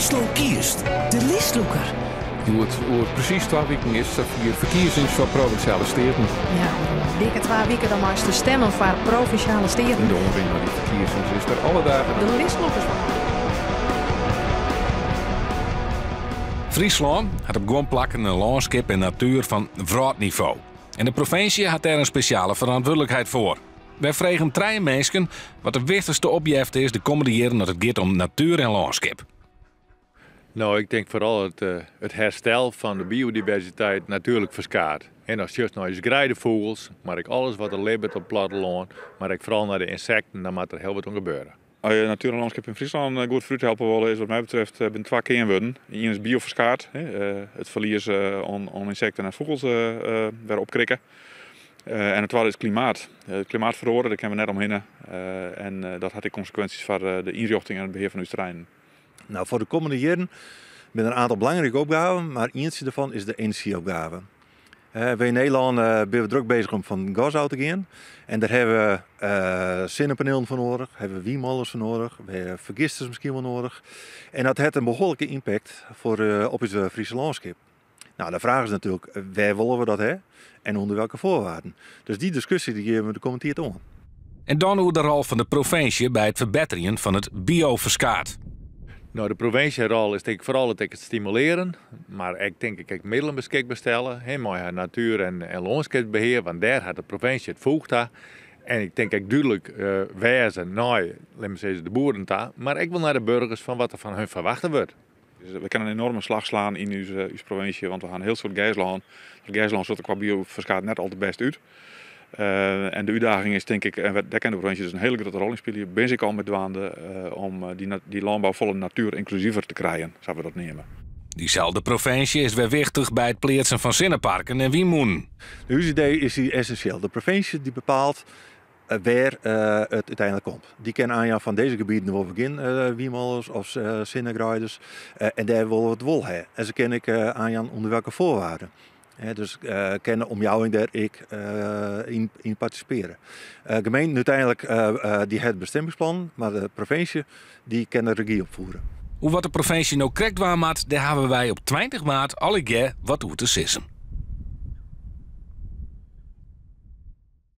Fryslân kiest. De listlûker. Hjoed oer presys twa wiken is it safier, ferkiezings foar Provinsjale Steaten. Ja, oer in dikke twa wiken dan meist stimme foar Provinsjale Steaten. Yn de oanrin nei dy ferkiezings is der alle dagen. De listlûkers fan. Fryslân hat op guon plakken in lânskip en natuer fan wrâldnivo. En de provinsje hat dêr in spesjale ferantwurdlikheid foar. Wy fregen trije minsken wat de wichtichste opjefte is de kommende jierren as it giet om natuer en lânskip. No, ik tink foaral it, eh, it herstel fan de biodiversiteit, natuerlik ferskaat. En dan sjochst nei ús greidefûgels, mar ek alles wat der libbet op it plattelân, mar ek foaral nei de ynsekten, dan moat der hiel wat oan gebeure. As je natuer en lânskip yn Fryslân eh, goed foarút helpe wolle, is wat my betreft eh, binne twa kearnwurden. Ien is bioferskaat, it ferlies oan, oan ynsekten en fûgels wer opkrikke. En it twadde is klimaat. It klimaat feroaret, dêr kinne we net omhinne. En dat hat ek konsekwinsjes foar de ynrjochting en it behear fan ús terreinen. Nou, foar de kommende jierren binne der in oantal belangrike opgaven, mar ientsje derfan is de enerzjyopgave. Wy yn Nederlân binne we drok bezich om fan gas ôf te gean. En dêr hawwe we sinnepanielen foar nedich, hawwe we wynmollens foar nedich, we hawwe fergisters miskien wol nedich. En dat hat in behoarlike impact foar, op ús Fryske lânskip. Nou, de fraach is natuerlik, wêr wolle we dat ha en ûnder welke foarwaarden? Dus dy diskusje dy gean we de kommende tiid oan. En dan oer de rol fan de provinsje by it ferbetterjen fan it bioferskaat. Nou, de provinsjerol is tink ik foaral it ek it stimulearjen, mar ek tink ik ek middelen beskikber stelle, hè, mei har natuer en, en lânskipsbehear, want dêr hat de provinsje it foech ta. En ik tink ek dúdlik uh, wêze nei, lit me sizze, de boeren ta, mar ek wol nei de burgers fan wat der fan hun ferwachte wurdt. Dus we kinne in enorme slach slaan yn ús, ús provinsje, want we ha in hiel soad gerslân. Dat gerslân sjocht der kwa bioferskaat net al te bêst út. Uh, en de útdaging is tink ik, en dêr kin de provinsje dus in hiele grutte rol yn spylje, bin se ek al mei dwaande uh, om dy, dy lânbou folle natuerynklusiver te krijen, sa't we dat neame. Dyselde provinsje is wer wichtich by it pleatsen fan sinneparken en wynmûnen. Us idee is essensjeel. De provinsje dy bepaalt wêr it úteinlik komt. Dy kin oanjaan fan dizze gebieten wolle we gjin wynmollens of sinnegreiders en dêr wolle we it wol ha. En se kinne ek oanjaan ûnder welke foarwaarden. Dus kin de omjouwing dêr ek yn, yn partisipearje. Gemeenten úteinlik dy ha it bestimmingsplan, mar de provinsje dy kin de regy opfiere. Oer wat de provinsje no krekt dwaan moat, dêr hawwe wy op 20 maart allegear wat oer te sizzen.